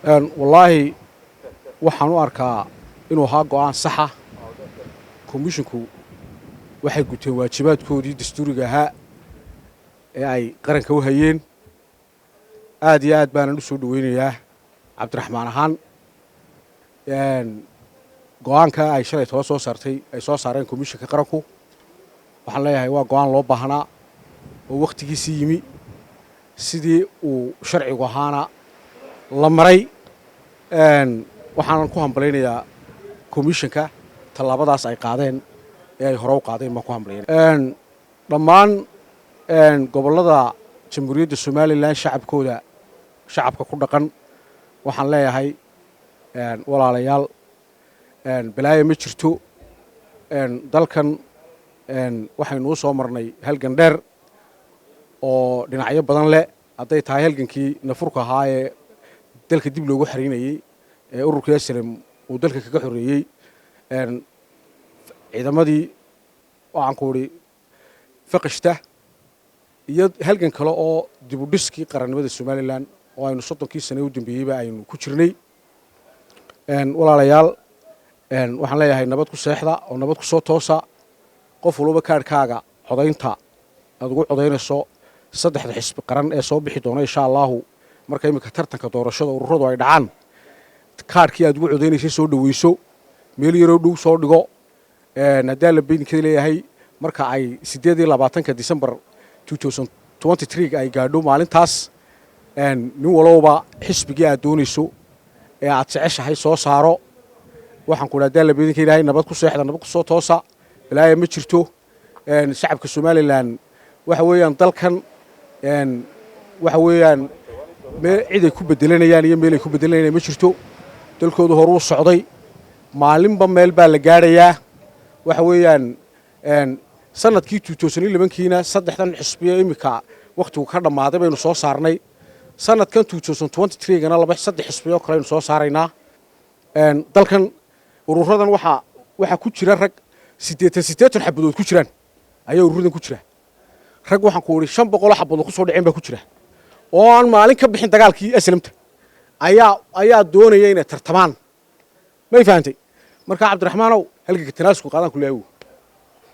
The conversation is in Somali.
Wallaahi waxaan u arkaa inuu ahaa go'aan saxa. Komishinku waxay guteen waajibaadkoodii dastuuriga ahaa ee ay qaranka u hayeen. Aad iyo aad baanan u soo dhoweynayaa Cabdiraxmaan ahaan go'aanka ay shalay toba soo saartay, ay soo saareen komishinka qaranku. Waxaan leeyahay waa go'aan loo baahnaa oo wakhtigiisii yimi, sidii uu sharcigu ahaana la maray. Waxaanan ku hambalaynayaa komishinka tallaabadaas ay qaadeen ee ay hore u qaadeen baan ku hambalaynaya. Dhammaan gobollada Jamhuuriyadda Somaliland shacabkooda, shacabka ku dhaqan, waxaan leeyahay: walaalayaal, balaayo ma jirto. Dalkan waxaynu u soo marnay halgan dheer oo dhinacyo badan leh, hadday tahay halgankii nafurka ahaa ee dalka dib loogu xariinayey ee ururkii SNM uu dalka kaga xoreeyey ciidamadii, waxaan ku idhi, faqishta, iyo halgan kale oo dib u dhiskii qarannimada Somaliland oo aynu 30kii sane u dambeeyeyba aynu ku jirnay. Walaalayaal, waxaan leeyahay nabad ku seexda oo nabad ku soo toosa. Qof walba kaadhkaaga codaynta aad ugu codaynayso saddexda xisbi qaran ee soo bixi doona, insha Allahu, marka iminka tartanka doorashada ururadu ay dhacaan, kaadhkii aad ugu codaynaysay soo dhoweyso, meel yaroo dhow soo dhigo. Haddaa la beydinka leeyahay, marka ay 28-ka December ay gaadho maalintaas, nin walowba xisbigii aad doonayso ee aad jeceshahay soo saaro. Waxaan ku idhi, haddaa la beydinka ilaahay, nabad ku seexda, nabad ku soo toosa, balaaya ma jirto. Shacabka Somaliland waxa weeyaan dalkan waxa weeyaan meel cid ay ku bedelanayaan iyo meel ay ku bedelanayaan ma jirto. Dalkoodu horuu socday, maalinba meel baa la gaadhayaa. Waxa weeyaan sanadkii 2011kiina saddexdan xisbiye iminka wakhtigu ka dhammaaday baynu soo saarnay. Sanadkan 2023gana laba saddex xisbiyo kale aynu soo saaraynaa. Dalkan ururadan waxaa ku jira rag 80 80 xabadood ku jiraan ayaa ururadan ku jira. Rag, waxaan ku idhi, 500 xabadood ku soo dhaceen baa ku jira oo aan maalin ka bixin dagaalkii SNMta ayaa doonaya inay tartamaan. May fahantay? Marka Cabdiraxmaanow, halganka tanaasku qaadaan ku leeyahay.